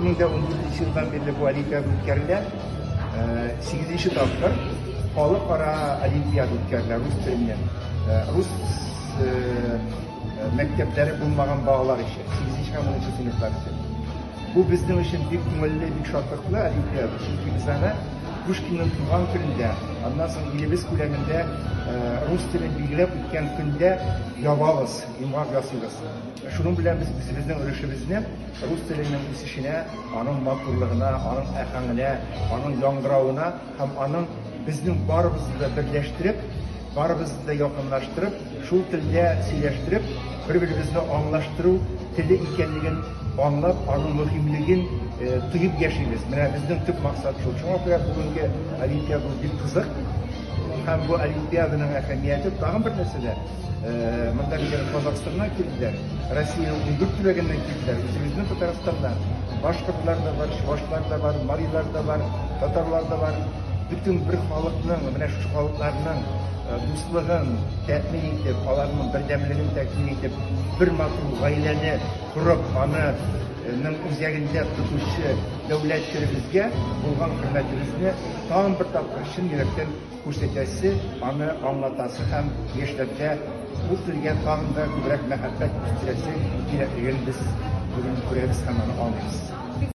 2014 елдан бирле бу олимпиада үткәрелә. Сигезенче тапкыр халыкара олимпиада үткәрелә рус теленнән. Рус мәктәпләре булмаган балалар өчен, сигезенче һәм унынчы сыйныфлар өчен. Бу безнең өчен бик күңелле, бик шатлыклы олимпиада, чөнки без аны Пушкинның туган көнендә, аннан соң илебез күләмендә рус телен билгеләп үткән көндә ябабыз, йомгак ясыйбыз. Шуның белән без үзебезнең өлешебезне рус теленең үсешенә, аның матурлыгына, аның аһәңенә, аның яңгыравына һәм аның безнең барыбызны да берләштереп, барыбызны да якынлаштырып, шул телдә сөйләштереп, бер-беребезне аңлаштыру теле икәнлеген аңлап, аның мөһимлеген тоеп яшибез. Менә безнең төп максат шул. Шуңа күрә бүгенге олимпиада бик кызык. Һәм бу олимпиаданың әһәмияте тагын бер нәрсәдә. Монда бит Казахстаннан килделәр, Россиянең 14 төбәгеннән килделәр, үзебезнең Татарстаннан. Башкортлар да бар, чувашлар да бар, марилар да бар, татарлар да бар. Бөтен бер халыкның, менә шушы халыкларның дуслыгын тәэмин итеп, аларның бердәмлеген тәэмин итеп, бер матур гаиләне корып, аны ның үзәгендә тотучы дәүләт телебезгә булган хөрмәтебезне тагын бер тапкыр чын йөрәктән күрсәтәсе, аны аңлатасы һәм яшьләрдә ул телгә тагын да күбрәк мәхәббәт үстерәсе кирәклеген без бүген күрәбез һәм аны аңлыйбыз.